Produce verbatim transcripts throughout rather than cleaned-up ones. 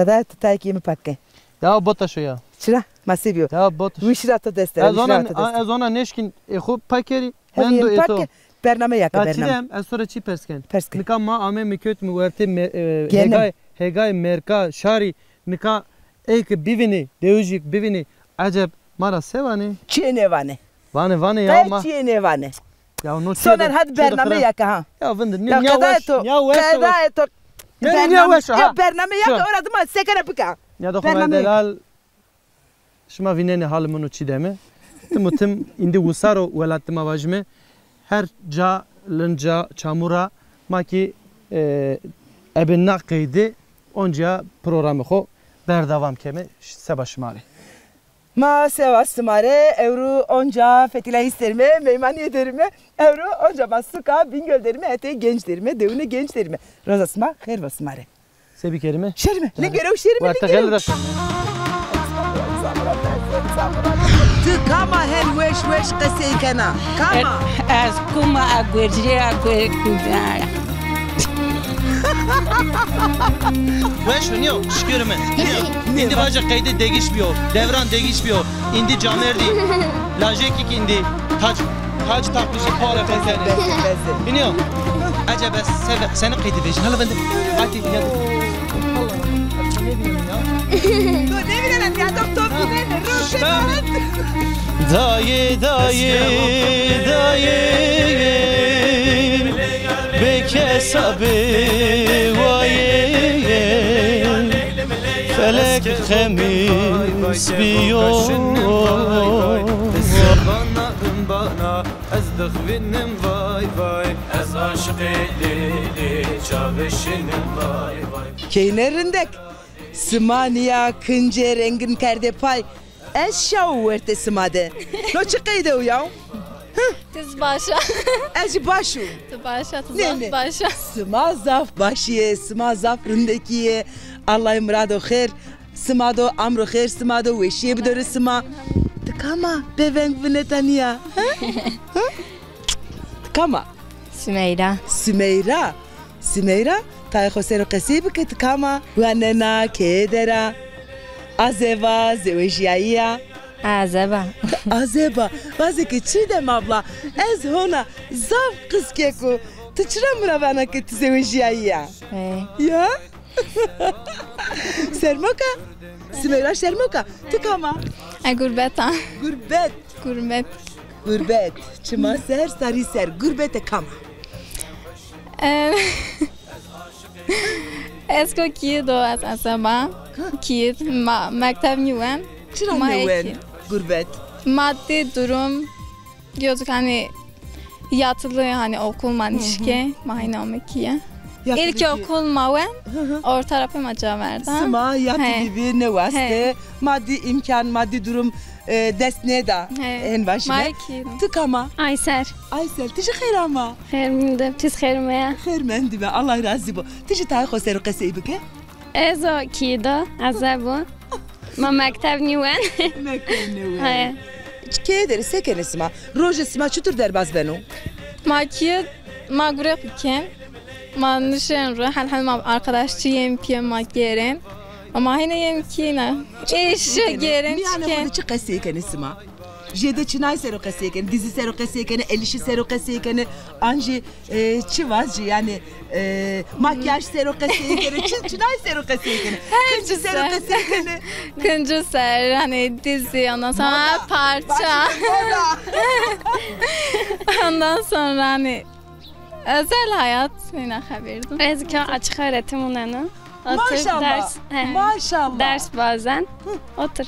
Qedaya tu tayê kî mi pak ke. Ya bota şo ya. Çira? Ma se biyo? Ya bota şo. Wişira to dest de, ez ona, ez ona neşkin, e xo pak kerî. Mendo ê to. Bername ya ke, bername. Ya çi dem, ez to ra çi pers ken? Pers ken. Nika ma ame mi kewt mi wertê me-, e, hegay, hegay merka şarî, nika ey ke bivînî, dewicîk bivînî, eceb ma ra se vanê? Çiyê nêvanê. Vanê, vanê ya ma. Qey çiyê nêvanê. Ya no çi. Soner, hadi bername ya ke ha. Ya vindir, ya qedayê to, qedayê to. Bername ya ke, ora dima sekene bika. Ya da xo delal. Şima vînenê halê min û çîdemi. Tim û tim îndî wisar o welatê ma vajîme. Her ca, linca, çamura ma kî, e, ebe na qeyde oncîya programê xo berdewam keme seba şima rê. Ma seba sima rê ewro onca Fetîla Hîs derîme, meymanîye derîme. Ewro onca ma suka Bingöl derîme, hetê Genç derîme, dewine Genç derîme. Roza sima xêr vo sima rê. Se bikerîme? Şerîme, lingere û şerîme, lingere û. Ti kam a hen weş weş qesey kena? Kam a? Ez kum a, guercî a, guer-, Weş o, nîyo, şikîrîme. Nîyo. Îndî vaje qeyde degîş bîyo, dewran degîş bîyo. Îndî camêrdî, lajekî kî îndî tac, tac takmışî, pare fesenî. Bes, bes, bes. Bînîyo. Ecebe se-, senî qeyde vejîn? Hala vende. Hadi ya. To nêvînena ya, to, to vînenê. Dayê, dayê, dayê, bêkesa bêwayê. Felek xemîs bîyo. Bana, bana, ez dixwînim vay vay. Ez aşiqê Lêlê çavê şinim vay vay. Keyne rindek. Sima nîya kincê rengin kerdê pay. Ez şawo wertê sima de. No çi qeyde o yaw? Ti zî baş a. Ez jî baş o. Ti baş a, ti zaf baş a. Sima zaf başî yê, sima zaf rindekî yê. Allay mirado xêr sima do, amro xêr sima do, weşîye bido rê sima. Ti kam a? Bêveng vineta nîya. Ha? Ha? Ti kam a? Sümeyra. Sümeyra. Sümeyra, tayê xo ser o qesey bike, ti kam a? Wanena, keye der a? Azeba, zewejîyayî ya? Azeba. Azeba. Vaze ke Çiğdem abla, ez hona zaf qiskek o. Ti çira mi ra vana ke ti zewejîyayî ya? Ê. Ya? Sermok a? Sümeyra şermok a. Ti kam a? E, gurbet a. Gurbet. Gurbet. Gurbet. Çima ser, sarî ser. Gurbete kam a? E, ez ko kîye do, ez ezeba. Kîye ma mekteb nîwen. Çira nêwen? Gurbet. Maddi durum. Diyorduk hani yatılı, hani okul ma nişke, ma hîna ame kîye. İlkokul ma wen, orta ra pê ma ca verda. Sima yatılı bî, nêwaste. Maddi imkan, maddi durum, e, dest nêda. Hen vajîme. Ti kam a? Aysel. Aysel, ti jî xêr ama. Xêr mendîme, ti zî xêr meya. Xêr mendîme, Allah razî bo. Ti jî tayê xo ser o qesey bike. Ez o kî do, ezeb o. Ma mekteb nîwen. Mekteb nîwen. He. Keye der ê se kenê sima? Rojê sima çitur derbaz beno? Ma kîye, ma gure xu ken. Ma nişen ro, hel hel ma arkadaşçî yem pîye ma gêrên. Ma hîne yem kî ne. Ê şi gêrên. Mîyanê xo de çi qesey kenê sima? Jêde çinay ser o qesey kenê? Dizî ser o qesey kenê, elişî ser o qesey kenê, an jî, e, çi vajî, yanî, e, makyaj ser o qesey kenê, çi, çinay ser o qesey kenê? Kincî ser o qesey kenê? Kincî ser, hani dizî, ondan sonra parça. Ondan sonra hani özel hayat, yine haberdim. Ez ki açık öğretim unenu. Otur, maşallah. Ders, he. Maşallah. Ders bazen. Otur.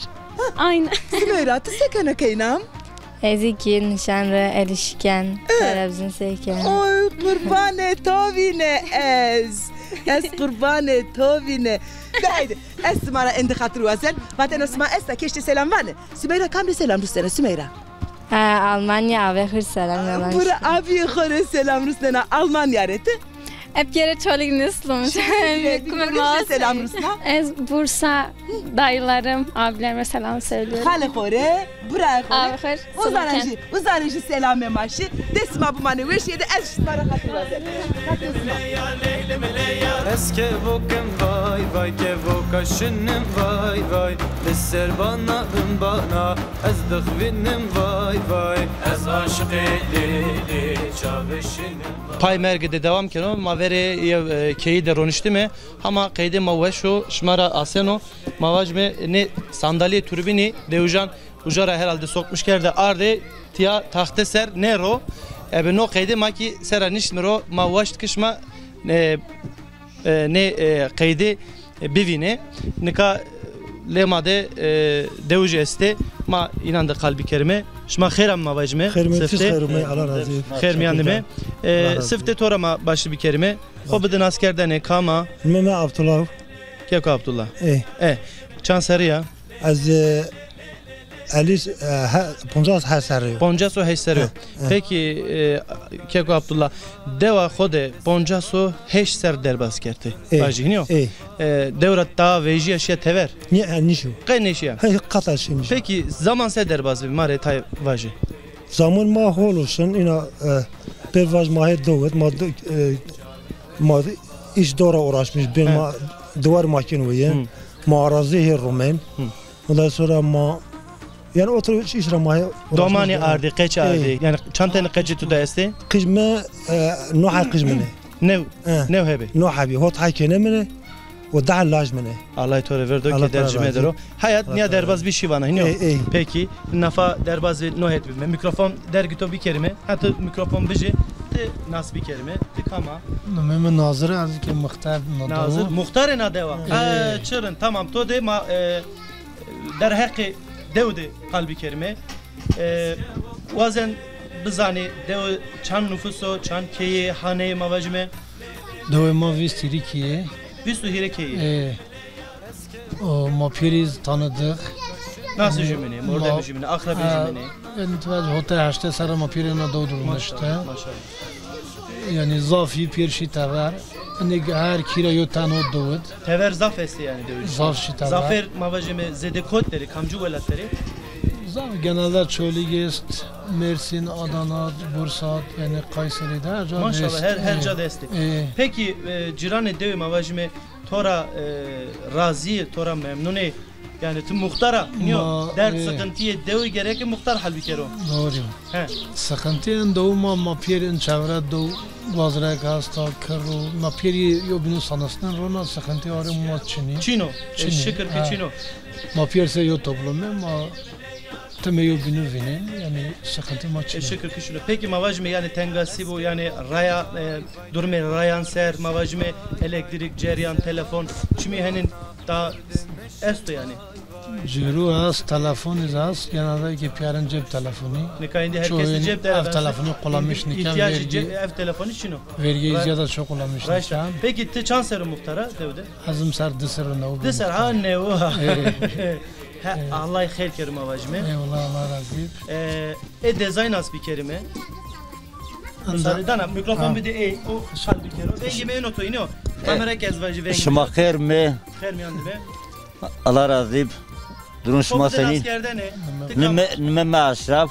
Aynı. Sümeyra, ti se kena keynam? Ez kî nişen ro, elişî ken, televîzyon sey ken. Oy, qurbanê to vîne ez. Ez qurbanê to vîne. De haydi, ez sima ra endî xatir wazen. Vatena sima esta, keştê selam vanê. Sümeyra kam rê selam rusnena, Sümeyra? E, Almanya, avê xo rê selam rusnena. Bura abîyê xo rê selam rusnena, Almanya rê. Ti? Hep yere Çolîg neslum. Kume ma selam rusna. Ez Bursa, dayılarım, abilerime selam söylüyorum. Xalê xo rê, burayê xo rê. Abi xo rê. Uzanê jî, uzanê jî selamê ma şî. Destê ma bimanê weş, êdî ez şima ra xatir wazen. Xatir şima. Ez kevokim vay vay, kevoka şinim vay vay. Li ser bana bin bana, ez dixwînim vay vay. Ez aşiqê lêlê çavê şinim vay. Pay mergê de dewam keno. Ma verê yew, e, keyî de roniştîme. Hama qeydê ma weş o, şima ra aseno. Ma vajime nê sandalîyê turbînî dewijan uca ra herhalde sokmuş kerde ardê, tiya taxte ser nêro. Ebe no qeydê ma kî sera niştîme ro, ma waşt ke şima, e, e, nê, e, qeydê, e, bivînê. Nika lê ma de, e, dewij estê, ma înan de qal bikerîme. Şima xêr amê ma vajime. Xêr mîyan de me, Allah razî. Xêr mîyan de me. E, Sifte to ra ma başlî bikerîme. Xo bide naskerdene, kam a? Nimê mi Abdullah. Keko Abdullah. Ê. E, çand serrî ya? Ez, e, elî, e, he, poncas heşt serrî yo. Poncas û heşt serrî yo. He, he. Pekî, e, keko Abdullah, dewa xo de poncas û heşt serr derbaz kerdê. Ê. Vajî, hînî yo? Ê. E, dew ra ta vejîya şîya tever? Nî, e, nîşo. Qey nêşîya? He, qata şî nîşo. Pekî, zaman se derbaz bi, ma rê tay vajî. Zaman ma hol o şin, îna, e, pê vaj ma hê dewid, ma de-, e, ma de-, îş dora uğraşmış, bên ma duvar makîn weyên, ma arazî hê rumên. Ondan sonra ma, yani otur iş ra ma hê uğraşmış. Domanî ardî, qeç ardî. Yani çand tenî qeçî tu de estê? Qij mi, e, no hay qij min ê. New, new hebî. No hebî, hot hay kêne min ê. O daha laj min ê. Allah to rê verdo ke dercîme der o. Heyat nîya derbaz bî şî vana, hînî yo? Ey, ey. Pekî, nafa derbaz ve no het bîme. Mîkrofon dergî to bikerîme. Ha ti mîkrofon bijî, ti nas bikerîme. Ti kam a? Nimê mi Nazir, ez ke muxtar na dewa. Nazir, muxtarê na dewa. Ey. Ha, çi rind, tamam. To de ma, e, derheqê dew de qal bikerîme. E, wazen bizanê dew çand nufus o, çand keyê, haneyê ma vajîme? Dewê ma vîst hîrê keyê. Vîst û hîrê keyê. Ê, o, ma pêrî tanidix. Nasî jumînê, mordemî jumînê, aqrebê jumînê? Yanî tu vaj hotay heştay serra ma pêrê na dew de ronişte. Maşallah, maşallah. Yanî zaf î pêr şî tever. Inê her kî ra yo ten o dewid. Tever zaf estê yanî dewid. Zaf şî tever. Zafer ma vajîme zêde kot der ê, kamcî welat der ê? Zaf genelde Çolîg est, Mêrsîn, Adana, Bursa, yanî Kayseri de her ca de estê. Maşallah, her, her ca de estê. Ê. Pekî, e, cîranê dewê ma vajîme to ra, e, razî yê, to ra memnun ê? Yanî ti muxtar a, nîyo? Derd, e, sıkıntıyê dewî gereke muxtar hal bikero. Doğru. He. Sıkıntı en dew ma, ma pêr in çevre dew, Guazrek hasta, Kirro, ma pêrî yo bînû sanasnen rona, sıkıntı arê ma çinî. Çino. E, çinî, şikir ki çino. Ma pêr se yo toplume, ma timê yo bînû vînên, yanî sıkıntı ma çinî. E, şikir ki çino. Peki ma vajime yanî tengasî bo, yanî raya, e, durumê rayan ser, ma vajime elektrik, ceryan, telefon, çimî henên ta esto yanî? Ciro est, telefonî zî est, genelde ki pîyarin cep telefonî. Nika îndî her kes de cep de ev telefonî kullanmış, nika vergi, cep, ev telefonî çin o. Vergi ziyade çok kullanmış nika. Peki ti çand serr o muxtar a dew de? Ez imser di serr û new. Di serr, ha, new. He, Allah xeyr kero ma vajime. Eyvallah, Allah razı olsun. E, e, dezay nas bikerime. Müsaade dana, mikrofon bide ey, o hal bikero. Vengê mi êno to, înî yo? Kamera ke ez vajî vengê. Şima xêr mi? Xêr mîyan de be. Allah razî b. Durum şima senî? Nime, nime me Eşref.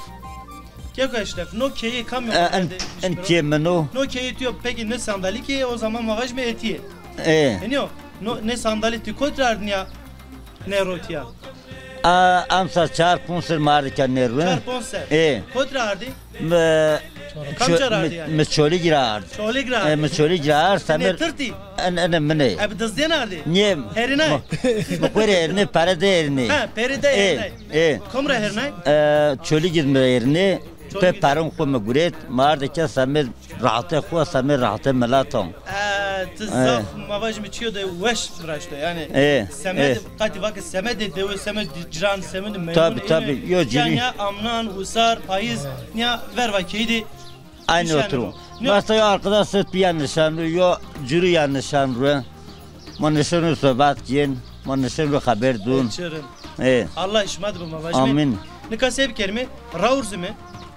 Keko Eşref, no keyê kam yo? E, en, en keyê min o. No keyê tu yo, peki ne sandalî keyê, o zaman ma vajîme etî yê. E. Înî yo, no, ne sandalî tu kot ra ardî nîya? Ne rotiya? A, emsa çar ponc ser ma ardî ke nêrû. Çar ponc ser. Ê. Kot ra ardî? Mi, kamca ra ardî yanî? Mi Çolîg ra ard. Çolîg ra ardî. Ê, mi Çolîg ra ard, semir. Tirtî? En, en, min ê. Ebe dizdên ardî? Nêm. Herînay? Mi xwu rê herînê, pere de herînê. Ha, pere de herînay. Ê. Kom ra herînay? E, Çolîg mi herînê. Pê peron xwu mi gurêt, mi ardê ke semê rahatê xwu, semê rahatê miletan. E, ti zaf, ma vajîme çîyo de weş viraşto. Yanî semedê, qatî vake semedê dewe, semedê ciran, semedê meymun. Tabî, tabî. Yo, cîrî. Yanî amnan, usar, payîz, nîya verva keyî de. Aynı oturum. Mesela yo arkadaş set bir yan nişan ru, yo cürü yan nişan ru. Ma nişan ru sohbet kiyen, ma nişan ru haber dun. E, çirin. E. Allah şima de bo ma vajîme. Amin. Nika se bikerîme? Raurzi mi?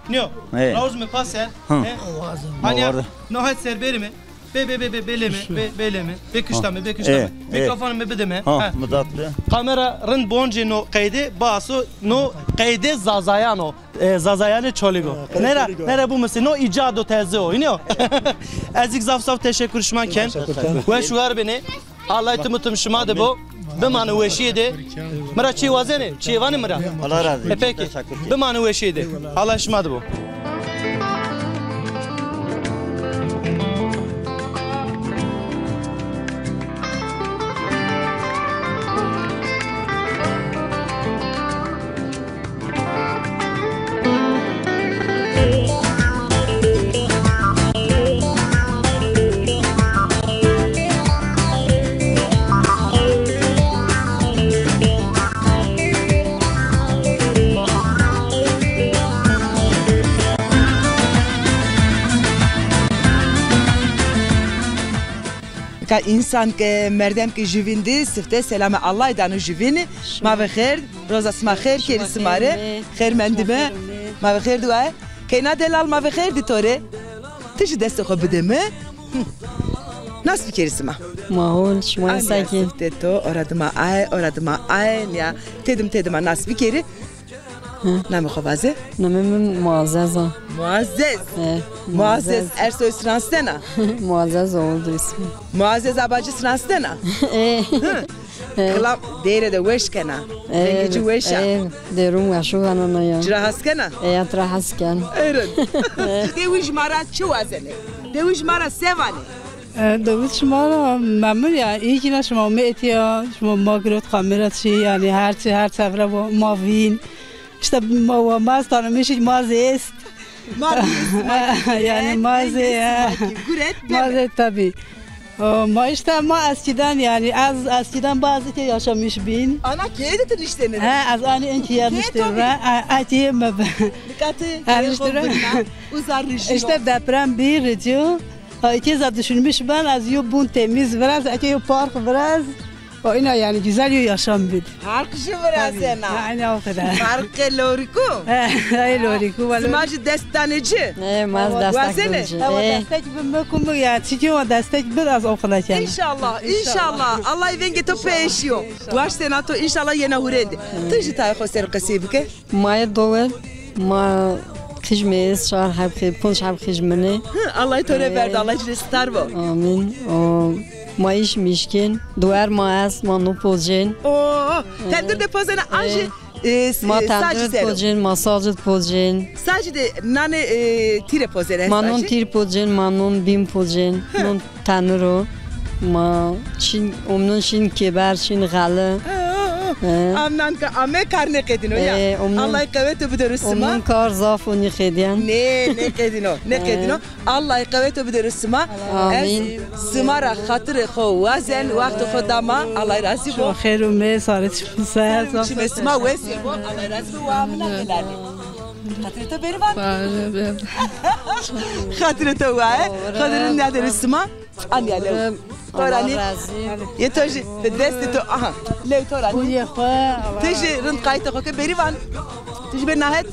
Nîyo. E. Raurzi mi pase? Hı. E. Hanî no hat ser berîme? Bê, bê, bê, bê, bê lê mi, bê, bê lê mi. Bê kuşta mi, bê kuşta mi. Ê, ê. Mîkrofonu mi bide mi. Ha, ha, mi dat bi. Kamera rind boncê no qeyde, baso no qeyde Zazayan o. E, Zazayanê Çolîg o. Nere, nere bu misi? No îcado teze o. Hînî yo? Ez zî zaf zaf teşekkür şima ken. Teşekkür ken. Weş û war benê. Allay tim û tim şima de bo. Bimanê weşîye de. Mi ra çî wazenê? Çîyê vanê mi ra? Allah razı olsun. E, peki. Teşekkür ederim. Bimanê weşîye de. Allay şima de bo. Ka însan ke, merdem ke jüvîn di, sifte selamê Allay dano jüvînî. Ma ve xêr, roza sima xêr kerî sima rê. Xêr mendîme. Ma ve xêr dua. Keyna delal, ma ve xêr dî to rê. Ti jî destê xo bide mi. Hi. Nas bikerî sima. Ma hol, şima se kî? Sifte to, ora dima aye, ora dima aye, nîya tedim tedima nas bikerî. Hi. Namê xo vaze? Namê mi Muazzez a. Muazzez. He, Muazzez. Muazzez. Ersoy sinasnena? Muazzez oldu ismi. Muazzez Abacı sinasnena? E. Hi. E. Kilam dêre de weş kena. E, vengê ci weş a. E, dêrum weşo vanana ya. Ci ra has kena? E, ya, ti ra has ken. Eren. Dewij ma ra çi wazenê? Dewij ma ra se vanê? E, dewij şima ra memnun ya. Îyê kî na şima omê etîya, şima ma girot kamera çî, yanî her çi, her çevre ma vîn. Îşte ma, ma ez tanımışık, ma zî est. Ma zî est, ma zî est. Yanî ma zî, e, ma zî est, ma zî tabii. O, ma işte ma eskiden, yani ez eskiden bazı ki yaşamış bin. Ana köyde de niştene. He, ez ani en ki yaşamıştım. Köyde tabii. He, e, e, köyde mi? Dikkati, ha, köyde işte. Uzar rejim. İşte deprem bir diyor. Ha, iki zat düşünmüş ben, ez yo bun temiz biraz, eke yo park biraz. O ina yani güzel yo yaşam bid. Park jî virazena. Tabii. Aynı o kadar. Parkê loriku. He, loriku. Sima jî dest danê ci. E, ma ez destek. Wazene? Hewa destek bi mi kum ya, çiki o destek biraz o kadar kendi. İnşallah, inşallah. Allah vengê to pê eşîyo. Waş sena to, inşallah yena hurêndî. Ti jî tayê xo ser qesey bike. Ma yê dowêr, ma xij mi est, çar heb xij, ponc heb xij min ê. Hi, Allah to rê verdo, Allah ci rê star bo. Amîn. O, ma îş mîş kên, duwer ma est, ma no pocên. O, tendir de pozena, an jî, e, s-, ma e, tendir pocên, ma sacit pocên. Sacit de nanê, e, tîre pozena. Ma non tîr pocên, ma non bîn pocên, non tenir o. Ma şîn, omnon şîn kêber, şîn xeli. He, he, he. He. Amnan ke ame kar nêqedîno ya. E, omnon, Allay qewete bido ri sima. Omnon kar zaf o nêqedîyen. Nê, nêqedîno, nêqedîno. He. Allay qewete bido ri sima. Amîn. Ez sima ra xatirê xo wazen, wextê xo da ma. Allay razî bo. Şima xêr ûmê, sarê çimen ser. Çimê sima wes bo. Allay razî bo, wa amina helalî. Xatirê to bêrîvan. Xatirê to waye. Xatirê nîya de ri sima. Anya lew. To ra nî. Yê to jî bi destê to. Aha. Lew to ra nî. Ti jî rind qayîtê xo ke bêrîvan. Ti jî bê nahet.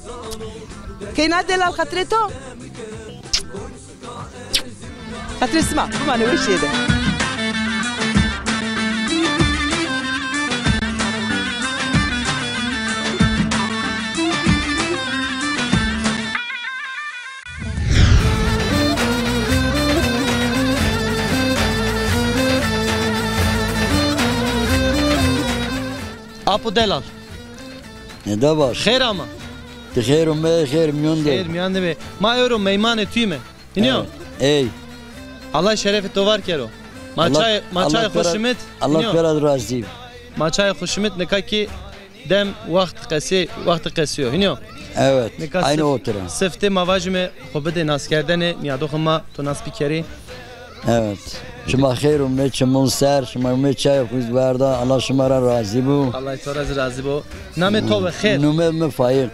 Keyna delal xatirê to. Xatirê sima. Bimanê weşîye de. Apo delal. Nêda baş. Xêr ama. Ti xêr ûmê, xêr mîyon de. Xêr mîyan de be. Ma ewro meymanê tu îme. Hînî yo? Ey. Allah şerefê to var kero. Ma çay, ma çay xo şimit. Allah pera razî. Ma çay xo şimit, nika kî dem waxt qesî, waxt qesî yo. Hînî yo? Evet, aynı oturan. Sifte ma vajîme xo bide naskerdene, nîyadoxê ma to nas bikerî. Evet. Şima xêr ûmê çimon ser, şima ûmê çay xo verda, Allah şima ra razî bo. Allah to ra zî razî bo. Namê to ve xêr. Numê mi Faîq.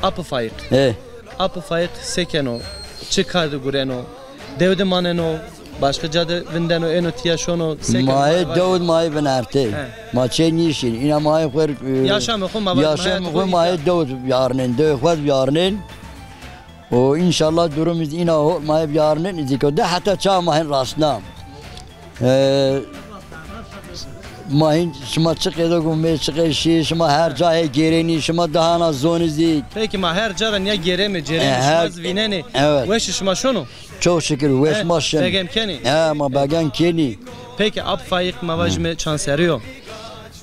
Apo Faîq. He. Apo Faîq se keno? Çi kar de gureno? Dew de maneno? Başka ca de vindeno, êno tîya şono? Se keno? Ma yê dew de, ma yê vinertê. He. Ma çê nîşîn. Îna ma yê xo, e, yaşamê xo ma, yaşamê xo ma yê dew de vîyarnên, dewê xo de vîyarnên. O înşallah durum îz îna hol, ma hep yarinin îzî ko de heta ça ma hin rastna. E, ma hin şima çi qeydo gumê, çi qey şî, şima her ca hê gêrenî, şima dahana zonî zî. Peki ma her ca ra nîya gêreme, cêreme, e, şima zî vînenê. Evet. Weş şima şono? Çok şükür, weş ma şin. Begem kenî? He, ma begem kenî. Peki Ap Faîq ma vajime çand serrî yo?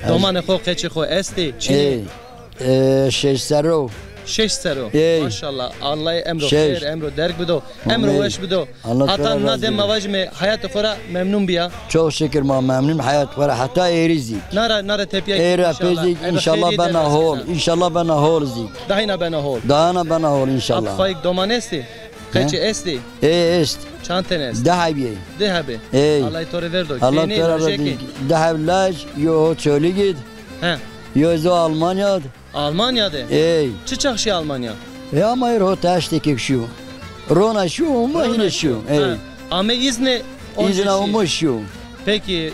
Domanê xo, qeçê xo estê, çinê? Ey, e, şeş serr o. Şeş serr o. Ey. Maşallah. Allah emro xêr, emro derg bido. Emro weş bido. Hata na dem ma vajime hayatê xo ra memnun bîya? Çok şükür ma memnun hayat xo ra. Heta êrî zî. Nara, nara tepîya. Ê ra pê zî înşallah bena hol. Înşallah bena hol zî. Dahîna bena hol. Dahana bena hol înşallah. Ap Faîq doman estê? Qeçî estê? Ê, est. Çand tenî est? Di hebî yê. Di hebî. Ey. Allah to rê verdo. Allah to rê verdo. Di heb laj, yo ho Çolîg id. He. Yo zo Almanya id. Almanya de? Ey. Çi çax şî Almanya? E ama êr ho teştekek şîyo. Rona şîyo, umma yine şîyo. Ey. Ame îzne. Îzna umma şîyo. Peki,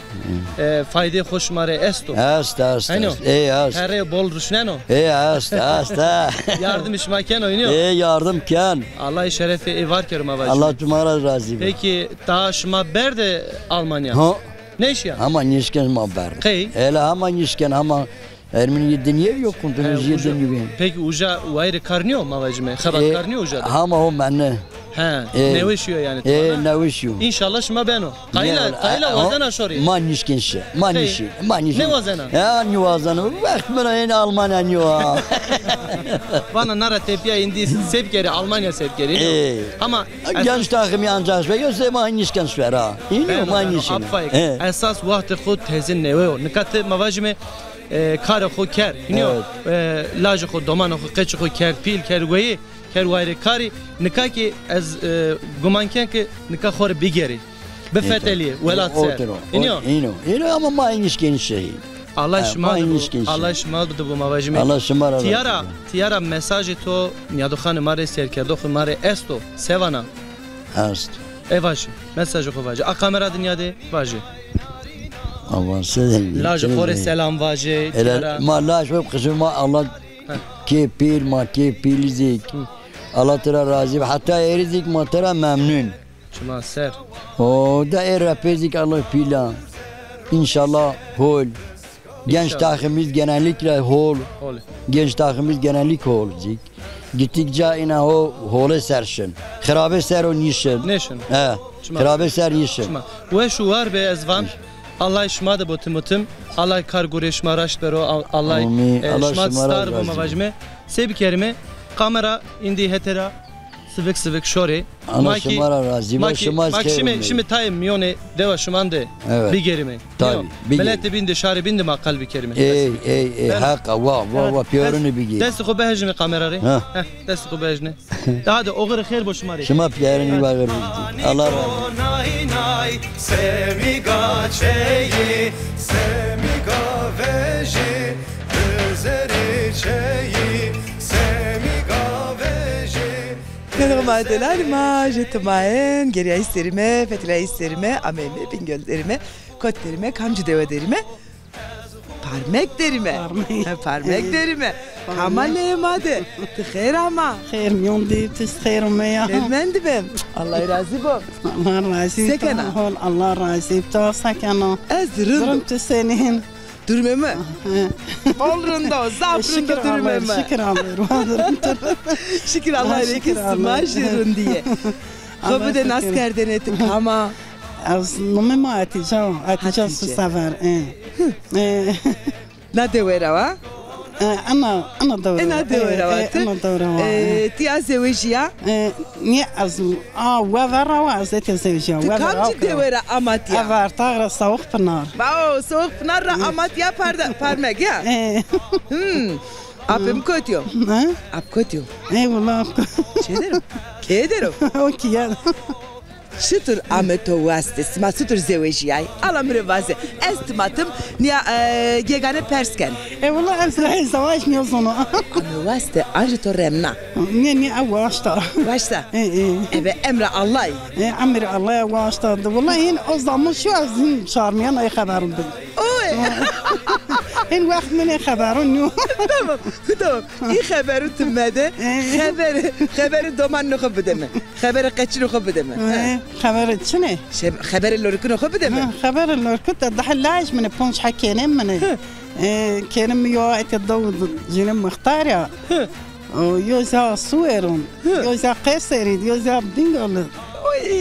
e, faydê xo şima rê esto? Est, est, est. Ey, est. Perrê bol ruşneno? Ey, est, est, he. Yardim şima keno, înî yo? Ey, yardim ken. Allah şerefê ê var kero ma vajî. Allah tuma ra razî bo. Peki, ta şima berde Almanya? Ha. Nêşîya? Hama nîşken ma berde. Qey? Hele hama nîşken, hama Ermenî yê dinyê yo, kuntunuz yê dinyê. Peki uca wayirê kar nîyo ma vajîme? Xebatkar nîyo uca de? Hama ho mene. He, newe şîyo yanî. E, newe şîyo. Înşallah şima beno. Qayîl a, qayîl a wazena şorê? Ma nîşkên şî. Ma nîşî. Ma nîşî. Nêwazena? Ya nîwazena. Wext mi ra ên Almanya nîyo ha. Vana na ra tepîya îndî se bikerî, Almanya se bikerî. E. Ama genç takımı ancak ve yoksa ma nîşkên şî ra. Înî ma nîşî. Ap Faîq. Esas wextê xo tezin newe yo. Nika ti ma vajîme e, karê xo kerd. Hînî yo, e, lajê xo, domanê xo, qeçê xo kerd pîl, kerd weyî, kerd wayirê karî. Nika kî ez, e, guman ken ke nika xo rê bigêrî. Bifetelîyê welat ser. Hînî yo? Hînî yo. Hînî yo ama ma nîşkên şî. Allah şima de bo, Allah şima de bo ma vajîme. Allah şima ra razî bo. Tîya ra, tîya ra mesajê to nîyadoxanê ma rê, serkerdoxê ma rê esto, se vana? Est. E vajî, mesajê xo vajî. A kamera de nîyade vajî. Ama se de. Lajê xo rê selam vajî. Ma laj xo qijê ma Allah kê pîl, ma kê pîlî zî. Allah ti ra razî bo. Heta êrî zî ma ti ra memnun. Çima ser. O da ê ra pê zî Allah pîl a. Înşallah hol. Genç takımımız genellikle hol. Genç takımımız genellik hol. Gittikçe ina ho hole ser şin. Xirabe ser o nişin. Nişin. He. Xirabe ser nişin. Weş û war be ez van. Allah şima de bo tim û tim. Allah kar gurê şima raşt bero. Allah, e, şima star bo ma vajime. Se bikerime. Kamera îndî hetera. Sivik sivik şorê. Allah şima ra razî bo, şima ma kî şima, şima tayê mîyonê dewa şiman de bigêrime. Tabî, bigêrime. Miletê bîn de, şarê bîn de ma qal bikerime. Ey, ey, ey, heqa, wa, wa, wa, pîyorinî bigêrime. Destê xo bihejne kamera rê. Ha. Heh, destê xo bihejne. Daha de oxirê xêr bo şima rê. Şima pîyorinî wa xêr bo. Allah razî bo. Nay, nay, semîga çeyî, semîga vejî, bizerî çeyî, semîga vejî. Keno ma delalî ma, jê timayen, gerîyayîş serîme, fetelîyayîş serîme, ameyme, Bingöl derîme, kot derîme, kamcî dewe derîme? Parmek derîme. Parmek. He, Parmek derîme. Parmek. Kama leyê ma de, ti xêr ama? Xêr mîyon de, ti xêr ome ya. Xêr mendî be. Allah razî bo. Allah razî. Se kena? Hol, Allah razî. To se kena? Ez rind. Durum ti senîn? Durumê mi? He. Bol rind o, zaf rind o durumê mi. Şikir Allah'a, şikir Allah'a. Şikir Allah'a, sima jî rindî yê. Xo bide naskerdene, ti kam a? Ez nomê ma Etîce, Etîce Susever. E. E. Na dewe ra wa? E, ena, ena dewe ra. Ena dewe ra wa ti? Ena dewe ra wa. E, ti ya zewejîya? E, nî ez, a, wever ra wa, ez êtê zewejîya. Ti kamcî dewe ra ama tiya? Evartax ra Soğuk Pınar. Bao, Soğuk Pınar ra ama tiya Parmek ya? E. Hmm. Apê mi kotî yo? Ha? Ap kotî yo? Ey wela ap ko- Kê der o? Kê der o? O kî ya. Çitur ame to waste? Sima çitur zewejîyay? Ala mi rê vaze. Ez timatim nîya, e, gegane pers ken. E wela ez, ez zewac nêzono. Ame waste, ancî to remna? Nê, nê, ew waşta. Waşta? E, e. Eve emra Allahî. E, emrê Allahî waşta. De wela hîn o zaman şu ez hîn şarmîyan ey xeberim bi. Oy. Hên wext mi nê xeberon nîyo. Tamam, tamam. Î xeberu ti mede. Xeber, xeberê domanê xo bide mi. Xeberê qeçinê xo bide mi. Xeberê çinê? Xeberê lorikinê xo bide mi. Xeberê lorikî de daha laj mi nê, ponc ha kênê mi nê. Kênê mi yo ete dew cinê muxtar ya. O yo za Suweron, yo za Qeserî, yo za Bingol.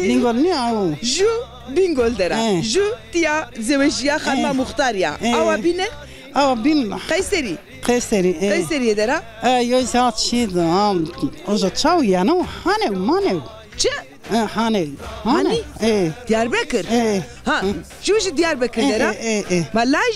Bingol nî awo. Ju Bingol der a. Ju tîya zewejîya xanima muxtar ya. Awa bîne? Awa bîn. Qeyserî. Qeyserî, e. Qeyserîye der a? E, yo za çî de, ha, o za çaw yeno, hanew, manew. Çi? E, hanew. Hanî? E. Diyarbekir? E. Ha, ju jî Diyarbekir der a? E, e, e. Ma laj?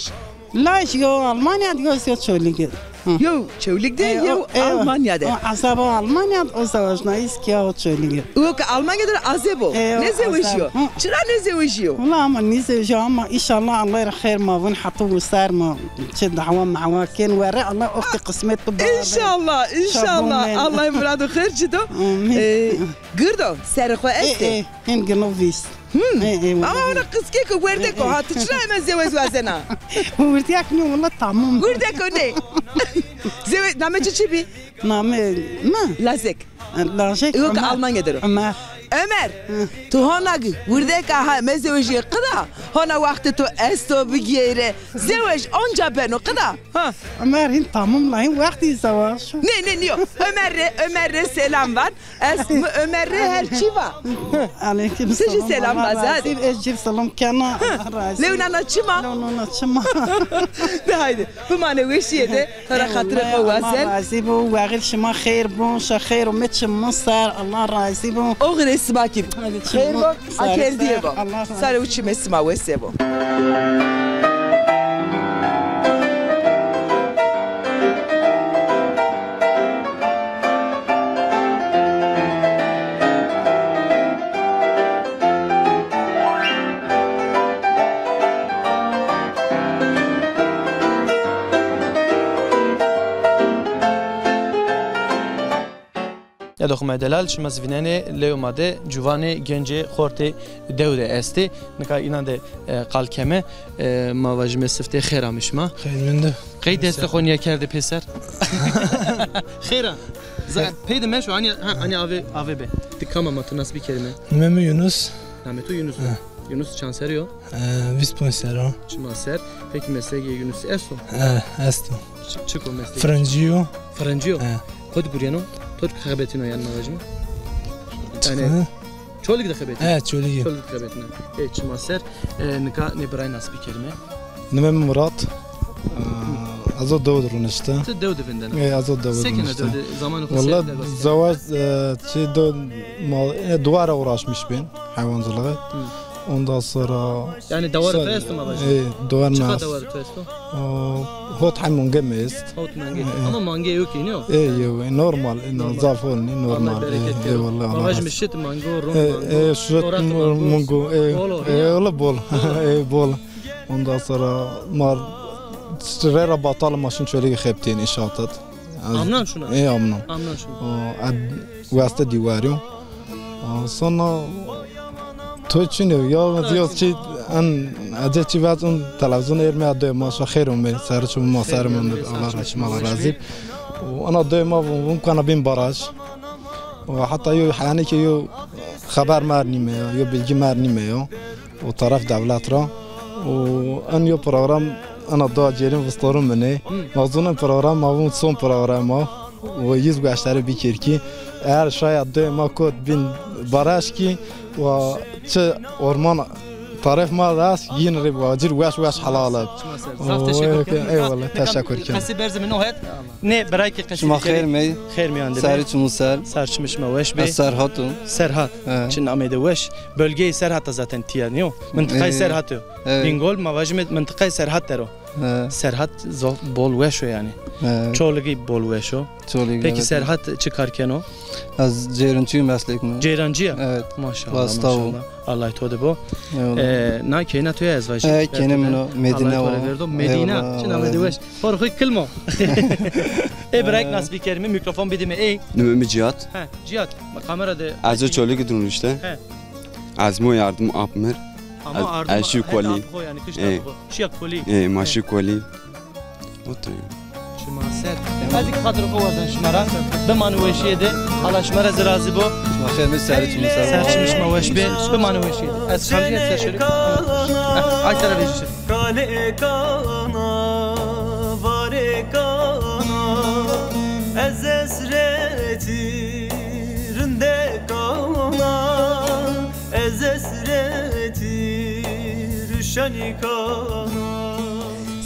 Laj yo Almanya de, yo, yo Çolîg de. Yew Çewlîg de, yew Almanya de. O azaba Almanya de, o zewejna îskîya o Çewlîg de. O ke Almanya de azeb o. Nêzewejîyo. Çira nêzewejîyo? Wela ama nêzewejîyo ama înşallah Allah ra xeyr ma vun, heta wisar ma çi dawa mawa kên were, Allah oftî qismet biba. Înşallah, înşallah. Allah murado xeyr ci do. Amîn. E, girdo, serê xo estê? E, e, hên gino vîst. Hmm. E, e, ama ona qizkêko werdêko ha, ti çira eme zewez wazena? Werdêk nîyo, wela tamam. Werdêko nê. Zewez, namê ci çi bî? Namê mi? Lazek. Lazek. Yo ke Almanya der o. Ömer. Ömer. Tu hona gi werdêka ha mezewejîye qida, hona wextê to esto bigêre. Zewej onca beno qida. Ha. Ömer hîn tamam la, hîn wextî zewaj. Nê, nê, nîyo. Ömer rê, Ömer rê selam van. Ez mi Ömer rê her çî va. Aleyküm selam. Ti jî selam vaze. Ez cî selam kena. Allah razî. Lew nana çima? Lew nana çima? De haydi. Bimane weşîye de. To ra xatirê xo wazen. Allah razî bo. Wexîr şima xeyr bo. Şa xeyr ome çimon ser. Allah razî bo. Oxirê sima kî. Xeyr bo. Akerdîye bo. Sarê û çimê sima wese bo. Ya doxume delal, şima zî vînenê, lewê ma de ciwanê, gencê, xortê dew de estê. Nika înan de, e, qal keme, e, ma vajîme siftê xêr amê şima. Xeyr mende. Qey destê xo nîya kerdê pêser? Xêr a. Pey de meşo, anî, ha, anî avê, avê be. Ti kam a, ma to nas bikerîme. Namê mi Yunus. Namê to Yunus o. He. Yunus çand serrî yo? E, vîst ponc serrî yo. Çima ser. Peki meslekê Yunus esto? E, esto. Çi, çik o meslegî? Firincî yo. Firincî yo? He. Kot gurîyeno? Kot xebetîno yanî ma vajîme? Yanî Çolîg de xebetîno? He, Çolîg. Çolîg de xebetîno. E, çima ser. E, nika nê biray nas bikerîme. Nimê mi Murat. E, ez o dew de rûnişte. Ti dew de vindena? E, ez o dew de rûnişte. Se kena dew de? Zamanê xo se. Wella zewaj, e, çi do, ma, e, duvar uğraşmış bin, hayvancılığı. Hı. Ondan sonra... Yanî dawarê to esto ma vajî? E, dawar mi esto. Çiqa dawarê to esto? O, hot hay mange mi est. Hot mange. E, e. Ama mange yew kî nîyo? E, yew, e, normal, e, normal. Zaf hol nî, normal. Allah bereket kero. E, eyvallah, Allah razı olsun. Ma vajîme şit mango, rung mango, e, şit mango, e, bol, e, bol. E, öyle bol. E, bol. Ondan sonra ma rê ra batal ma şin Çolîg xebitîn înşaat. Amnan şuna? E, amnan. Amnan şuna. O, ad, weste dîwarî yo. O, sonra to çin o ya, yo çi, en, ece çi vet un televîzyon êrme ya doyê ma şa xeyr ome, ser çi ma ser ome, Allah razî, Allah razî. O, ana doyê ma vun, vun kana bin baraj. O, hatta yo, yanî ki yo xeber mer nîme yo, yo bilgi mer nîme yo. O taraf devlet ra. O en yo program ena da cêrin vistorin mi nê. Hı. Ma zûn en program ma vûn son program a. O yîz gueşterî bikir kî. Eğer şayet doyê ma kot bin baraj kî, wa çi orman taraf ma rast, yîn rê wacir weş weş helal eb. Zaf teşekkür ederim. Eyvallah, teşekkür ederim. Qesê berzê mi no het. Nê, birayê ke qesî bikerê. Şima xêr mey. Xêr mîyan de be. Serê çimû ser. Ser çimê şima weş be. Ez Serhat o. Serhat. He. Çi namê de weş. Bölgeyê Serhat a zaten tîya, nîyo? Mintiqayê Serhat o. Evet. Bingol, ma vajîme mintiqayê Serhat der o. He. Serhat zof bol weş o yanî. He. Çolîgî bol weş o. Çolîgî, evet. Peki Serhat çi kar keno? Ez ceyrancî yo, meslek mi. Ceyrancî ya? Evet. Maşallah, maşallah. Wasta o. Allah to de bo. Eyvallah. E, na keyna to ya ez vajî. E, keyna min o, Medîne o. Medîne. Eyvallah, çi namê de weş. Xor xo kilmo. Ê birayêk nas bikerîme, mîkrofon bidîme ey. Nimê mi Cihat. He, Cihat. Bak kamera de. Ez de Çolîg de rûnişte. He. Ez mo yardım apmir. Ama ardim, ez şî kolî. Yanî kişt xo. Şiya kolî. E, ma şî kolî. Şima ser. Ez ki xatir xo wazan şima ra. Bimanî weşîye de. Allah şima ra zî razî bo. Şima xêr mi, serê çimû ser. Ser çimû şima weş bê. Bimanî weşîye de. Ez kamcî ser şerî. Ay tera vejî. Kalê kana, varê kana, ez esretî rinde kana, ez esretî rişanî kana.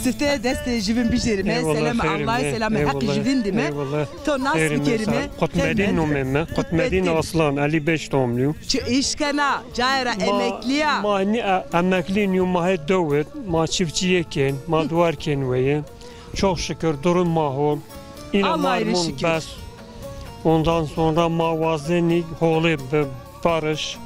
Sifte destê jüvin bijêrime. Eyvallah, selam xêr Allah'e, ime, selam eyvallah, heqî jüvin dime. Eyvallah. To nas bikerime. Qutbedîn nomê mi. Qutbedîn Aslan, elli beş doğumluyum. Çi îş kena? Cayê ra emeklî ya? Ma, ma nî e-, emeklî nîyo, ma hê dewid, ma çiftçiye kên, ma duwar kên weye. Çok şükür durum ma hol. Îna mar mûn bes. Ondan sonra ma wazenî holê bi barış.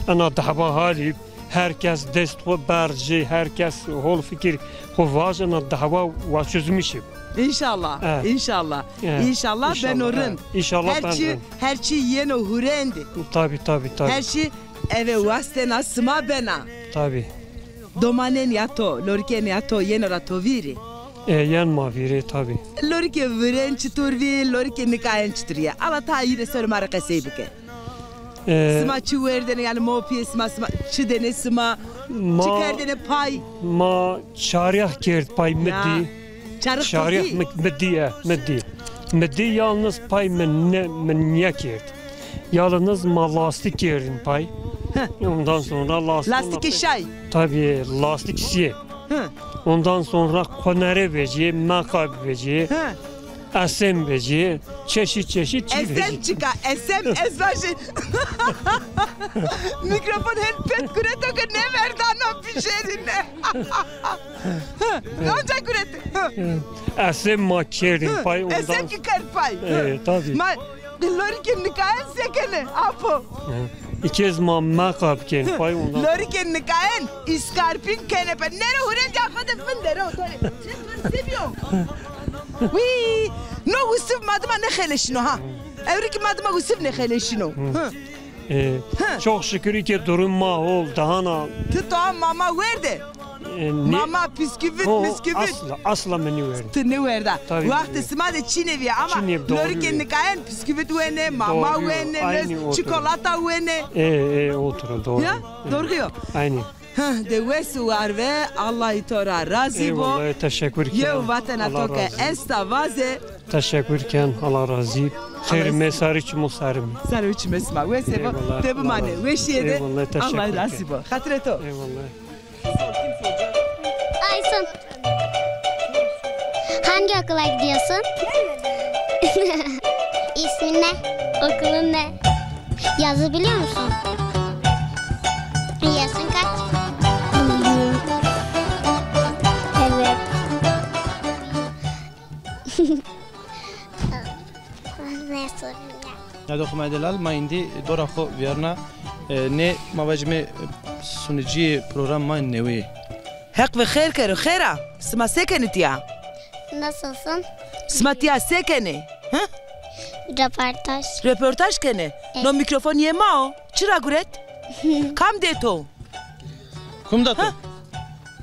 Ena dehwa halî, herkes dest xo bercî, herkes hol fikir xo vaj, ena dehwa wa çözmüşü. İnşallah, inşallah. İnşallah beno rind. İnşallah ben rind. Her çi yeno hurendî. Tabi, tabi, tabi. Her çi eve wastena sima bena. Tabi. Domanên ya to, lorikên ya to yeno ra to vîrî? E, yen ma vîrî, tabi. Lorikê virên çitur vî, lorikê nikayen çitur yê? Ala ta yine ser ma rê qesey bike. E, sima çi werdêne, yanî mopiyê sima, sima çi dêne sima, çi kerdêne pay? Ma çaryax kerd pay mi dî. Çaryax mi, mi dî, e, mi dî. Mi dî, yalnız pay mi ne, mi nîye kerd. Yalnız ma lastik kerdin pay. Ondan sonra lastik. Lastik şay. Tabii, lastik şîye. Ondan sonra konere vecîye, meqab vecîye, esem vecîye, çeşit çeşit çî vecîye. Esem çika, esem, ez vajî. Mikrofon hen pet gureto ke nêverdano bijêrîne. Anca guret. Esem ma kerdin pay ondan. Esem ki kerd pay. E, tabii. Ma lorikê nikayen se kenê, apo? Îkez ma meqab kên pay ondan. Lorikê nikayen îskarpîn kenê pay. Nêro hurendîya xo de vindero. Sebiyo. Wî, no Wisif ma dima nêxeleşîno ha. Ewro kî ma dima Wisif nêxeleşîno. Hı. E, çok şükür ki durum ma hol, daha na. Ti to mama werde? E, ne? Mama, pisküvit, o, misküvit. Asla, asla mi nêwerda. Ti nêwerda. Tabii. Wextê sima de çînê vîye ama lorikê nikayen pisküvit wenê, mama wenê, çikolata wenê. E, e, otur, doğru. Ya, doğru yo. Aynı. Heh, de wes û war ve, Allahî to ra razî bo. Eyvallah, teşekkür ken. Yew vatena to ke esta vaze. Teşekkür ken, Allah razî. Xêr ime, sarê çimû ser ime. Sarê çimê sima. Wes ê bo, de bimane weşîye de. Eyvallah, teşekkür ken. Allah razî bo. Xatirê to. Eyvallah. Aysun. Hangi okula gidiyorsun? İsmin ne? Okulun ne? Yazı biliyor musun? Yaşın kaç? Bilmiyorum. Evet. Ne sorayım ya? Nîyadoxê ma delal, ma îndî dora xo vîyarna, e, nê ma vajîme, e, sunicîyê program ma newî. Heq ve xêr kero, xêr a. Sima se kenê tîya? Nasılsın? Sima tîya se kenê? Hı? Röportaj. Röportaj kenê? Evet. No mîkrofon yê ma o. Çi ra guret? Kam dê to? Kum da to? Ha?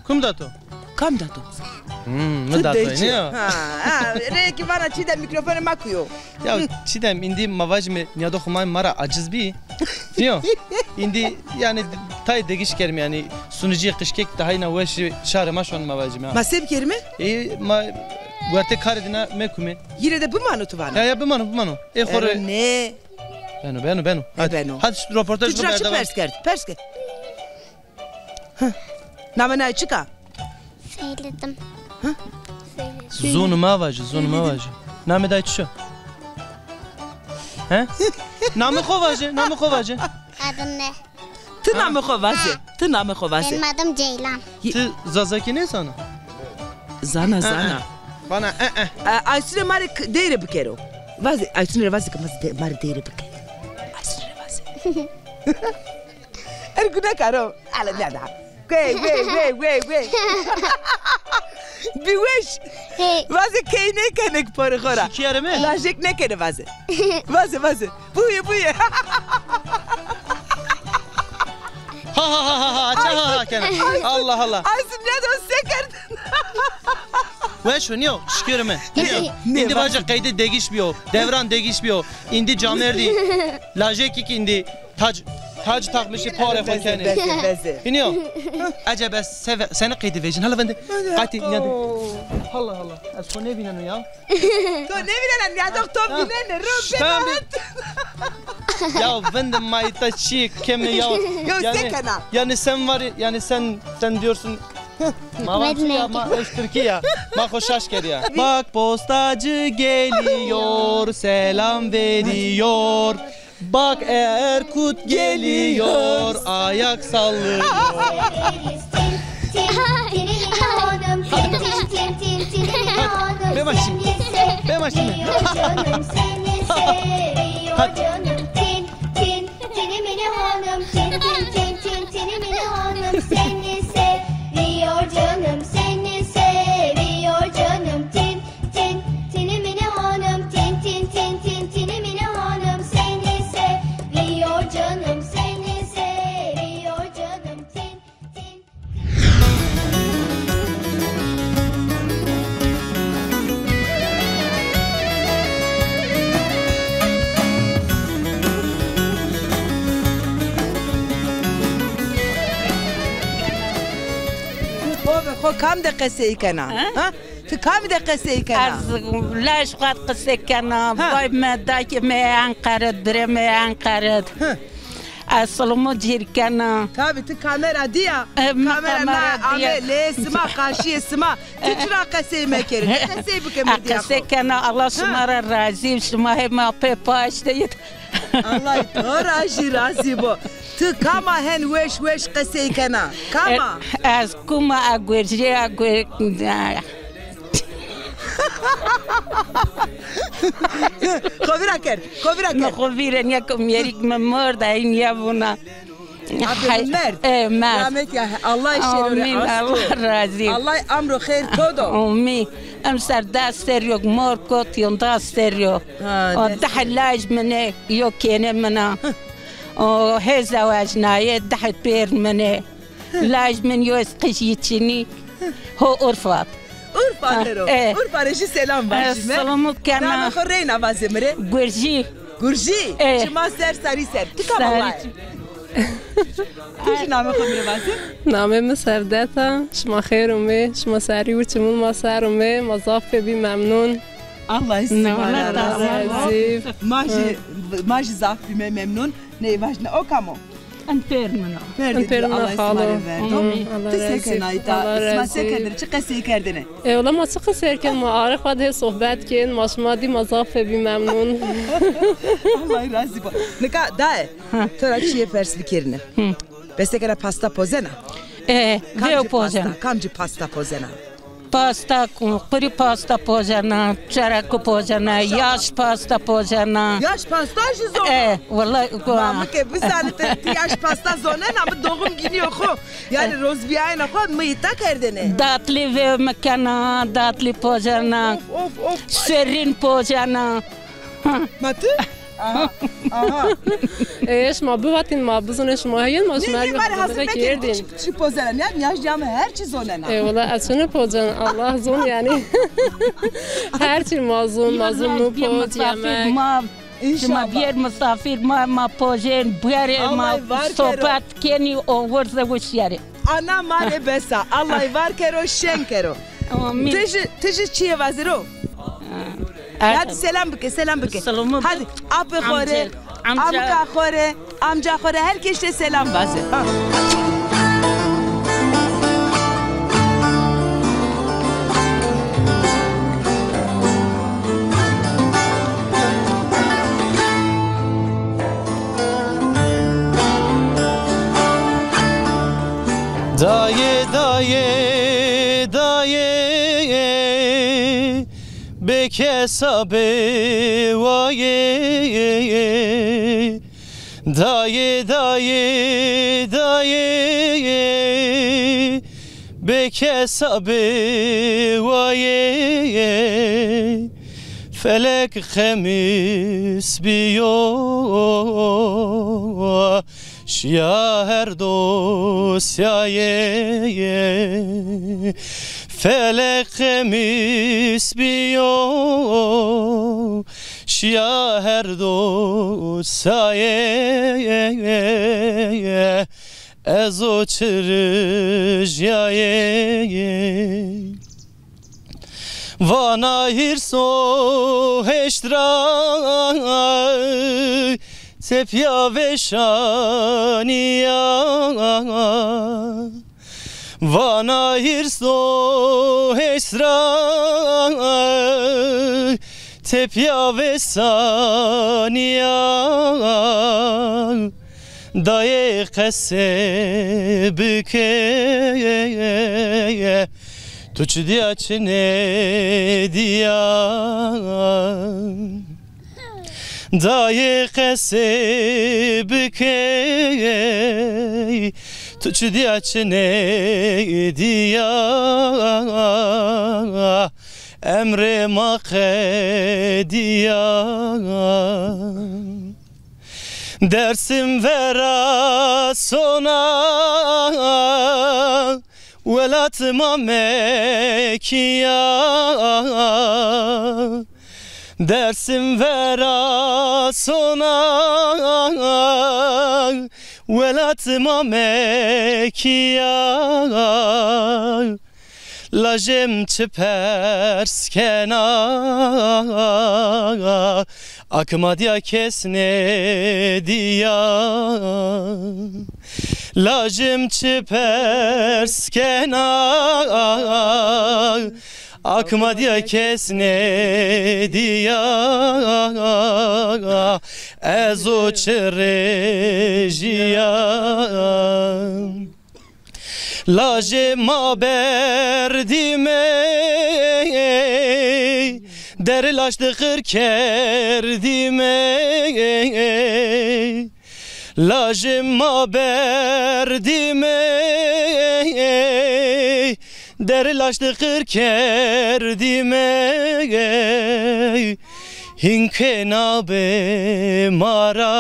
Kum da to? Kam da to? Hmm, mi da to, nîyo? Ha, ha, rê ki vana Çîdem mîkrofonê ma kuyo. Ya Çîdem, îndî ma vajîme nîyadoxê ma ma ra aciz bî. Nîyo? Îndî yanî tayê degiş kerîme, yanî sunicîyê qijkek daha îna weş şarê ma şon ma vajîme ha. Ma se bikerîme? E, ma wertê karê dîna mekume. Yine de bimano tu vana? Ya, ya, bimano, bimano. E, xo rê. Nê. Beno, beno, beno. Hadi. Beno. Hadi şu röportajı. Tu ci ra çi pers kerd? Pers ke. Hı. Namê naye çik a? Söyledim. Hı? Söyledim. Zonê ma vaje, zonê ma vaje. Namê dayê çi o? He? Namê xo vaje, namê xo vaje. Adın ne? Ti namê xo vaze. Ti namê xo vaze. Benim adım Ceylan. Ti Zazakî nêzana? Zana, zana. Bana e e. E, Aysunê ma rê k-, deyre bikero. Vaze, Aysunê rê vaze ke ma rê de-, ma rê deyre bike. Aysunê rê vaze. Er gune karo. Ala neda. Wey, wey, wey, wey, wey. Biweş. Hey. Vaze key nêkenê ki porê xo ra. Şikiyarê mi? Lajek nêkenê vaze. Vaze, vaze. Buye, buye. Ha, ha, ha, ha, ha. Ay, ha, ha, kena. Ay, Allah, Allah. Aysun, ne de o se kerd? Weş o, niyo? Şikir mi? Niyo. Nê, nê, indi vace qeyde degiş biyo. Devran degiş biyo. Indi camêrdî. Lajekî ki indi tac, tac takmışî, pare xo kenê. Beze, beze, beze. Biniyo. Ecebe se-, seni qeyde vejin. Hala vende. Qati, niyade. Allah Allah. Ez to nêvîneno ya. To nêvînena, niyade to vînenê, ro. Ştan bêdavet. Ya vinde ma îta çi keme ya. Yo, yani, se kena? Yani sen var, yani sen, sen diyorsun. Ma varsın ya, ma eş Türkiye ya. Ma xo şaş kerd ya. Bak postacı geliyor, selam veriyor. Bak Erkut geliyor, ayak sallıyor. Bema şimdi. Bema şimdi. Hadi. Tin, tin, tini mini hanım, tin, tin, tin, tin, tini mini hanım seni seviyor canım, seni seviyor canım, tin, tin, tini mini hanım, tin, tin, tin, tin, tini mini hanım seni seviyor canım, seni seviyor canım, tin, tin. Xo ve xo kam de qesey kena? Ha? Ha? Ti kamî de qesey kena? Ez laj xo qesey kena. Ha. Bay me, dakê me Enqere, birê me Enqere. Hı. Ez silumû cîr kena. Tabi, ti kamera dîya. E, mi kamera na, kamera dîya. Ame lê sima, qarşîyê sima. Ti çira qesey mekerî? Ti qesey bike mi dîya xo. Qesey kena, Allah şima ra razî, şima hema pê paşteyî. Allah to ra jî razî bo. Ti kama hen weş weş qesey kena? Kama? E, ez kuma a guerjê a guer-, Xo vîra kerd, xo vîra kerd. Mi xo vîra nîya ke mêrik mi mor da, nîya vûna. Abi merd. E, merd. Rahmet ya, Allah şêro rê. Amîn, Allah razî. Allah amro xêr to do. Amîn. Emser da ser yo, mor kot yon da ser yo. Ha, o deh laj mine, yo kêne mina. O hê zewecnaye, deh pêr mine. Laj min yo ez qijî çinî. Ho Urfa. Urfa de ro. E. Urfa rê jî selam vajîme. E, selamû kena. Namê xo reyna vaze mi rê. Gurjî. Gurjî. E. Çima ser sarî ser. Ti kam a? Ti jî namê xo mi rê vaze. Namê mi Sevdet a. Şima xêr umê. Şima sarî û çimûn ma ser umê. Ma zaf pê bî memnûn. Allah sima ra razî. Ma jî, ma jî zaf bîme memnûn. Ney vajne, o kam o? En pêr min o. Pêr min o, xalo. Ti se kena îta? Sima se kenir? Çi qesey kerdêne? E, wela ma çi qesey kên? Ma arê xo de sohbet kên, ma şima dî ma zaf pê bî memnûn. Allah razî bo. Nika daye, to ra çîyê pers bikerîne. Hı. Bese kena pasta pozena? E, vêw pozena. Kamcî pasta pozena? Pasta, qurî pasta pojena, çerekû pojena, yaş pasta pojena. Yaş pasta jî zona? E, wellay. Ma mi ke bizanite ti yaş pasta zonena, mi doğum günü xo, yanî rozbîyayena xo mi îta kerdêne. Datlî vê mi kena, datlî pojena. Of, of, of. Serîn pojena. Ma ti? Aha, aha. E, şima bivatîn, ma bizûnê şima heyên, ma şima her hazir kerdîn. Çi, çi pozena? Ya, niyaj dîya mi her çi zonena. E, wela ez çi nêpozena, Allah zon yanî. Her çi ma zon, ma zon nû poz, yemek. Şima bîyer misafir ma, ma pojên, buyerê ma, sohbet kenî, o werze wişyerê. Ana ma rê bes a. Allah var kero, şen kero. Amîn. Ti jî, ti jî çîyê vaziro? Ha. Hadi selam bike, selam bike. Hadi apê xo rê, amca xo rê, amca xo rê, her kes rê selam vaze. Ha. Dayê, dayê, dayê, bêkesa bêwayê. Dayê, dayê, dayê, bêkesa bêwayê. Felek xemîs bîyo, şiya her dosyayê. Felek qemîs bîyo, şîya her do sayê, ez o çi rijyayê. Vana hîrs o heşt ra, tepya veşanîya. Vana hîrs o heşt ra, tepya veşanîya. Dayê qese bike, tu çi dîya çi nêdîya. Dayê qese bike, tu çi dîya çi nêdîya. Emrê ma qedîya. Dersim vera sona, welat ma mekîya. Dersim vera sona, welat ma mekîya. Lajê mi çi pers kena, akima dîya kes nêdîya. Lajê mi çi pers kena, akima dîya kes nêdîya. Ez o çi rêjîya. Lajê ma berdîme, derê laj di qir kerdîme. Lajê ma berdîme, derê laj di qir kerdîme. Hînkê nabê ma ra,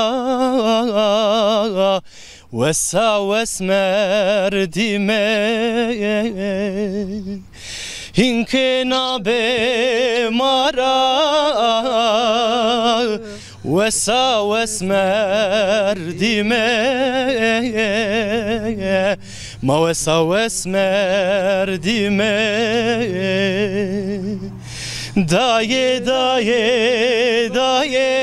wesa wes merdîme. Hînkê nabê ma ra, wesa wes merdîme. Ma wesa wes merdîme. Dayê, dayê, dayê,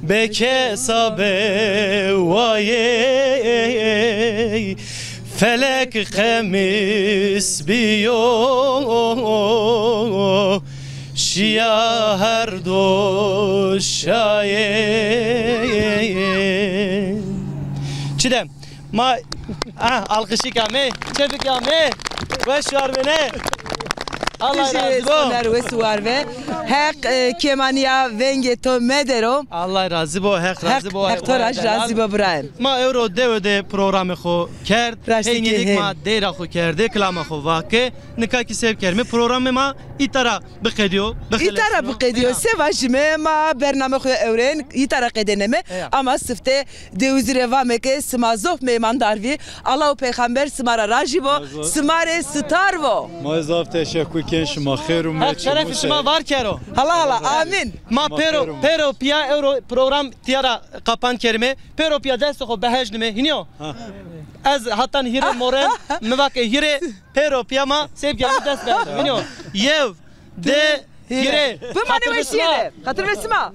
bêkesa bewayê. Felek qemîs bîyo, şîya her do şayê. Çi de? Ma, ah, alqişîk ame, çepik ame. Weş war bine. Allah razî bo. Soner, wes û war be. Heq, e, kêmanîya vengê to medero. Allah razî bo, Heq razî bo. Heq to ra razî bo birayê mi. Ma ewro dewe de programê xo kerd. Raştî peynî dik ma deyra xo kerde, kilama xo vake. Nika kî se bikerîme, programê ma îta ra biqedîyo, biqedîyo. Îta ra biqedîyo. Se vajîme, ma bername xo ewrên, îta ra qedêneme. Ama sifte dewizî rê vame ke sima zof meymandar vî. Allah û peyxamber sima ra rajî bo. Sima rê sitar vo. Ma zaf teşekkür ken, şima xêr û me. Heq şerefê şima var kero. Hala hala, amîn. Ma pêro, pêro pîya ewro program tîya ra qapan kerîme. Pêro pîya destê xo behejnîme. Hînî yo? Ez hatan hîrê moren, mi va ke hîrê pêro pîya ma se bikerîme, dest behejnîme. Hînî yo? Yew, di, hîrê. Bimanê weşîye de. Xatir ve sima.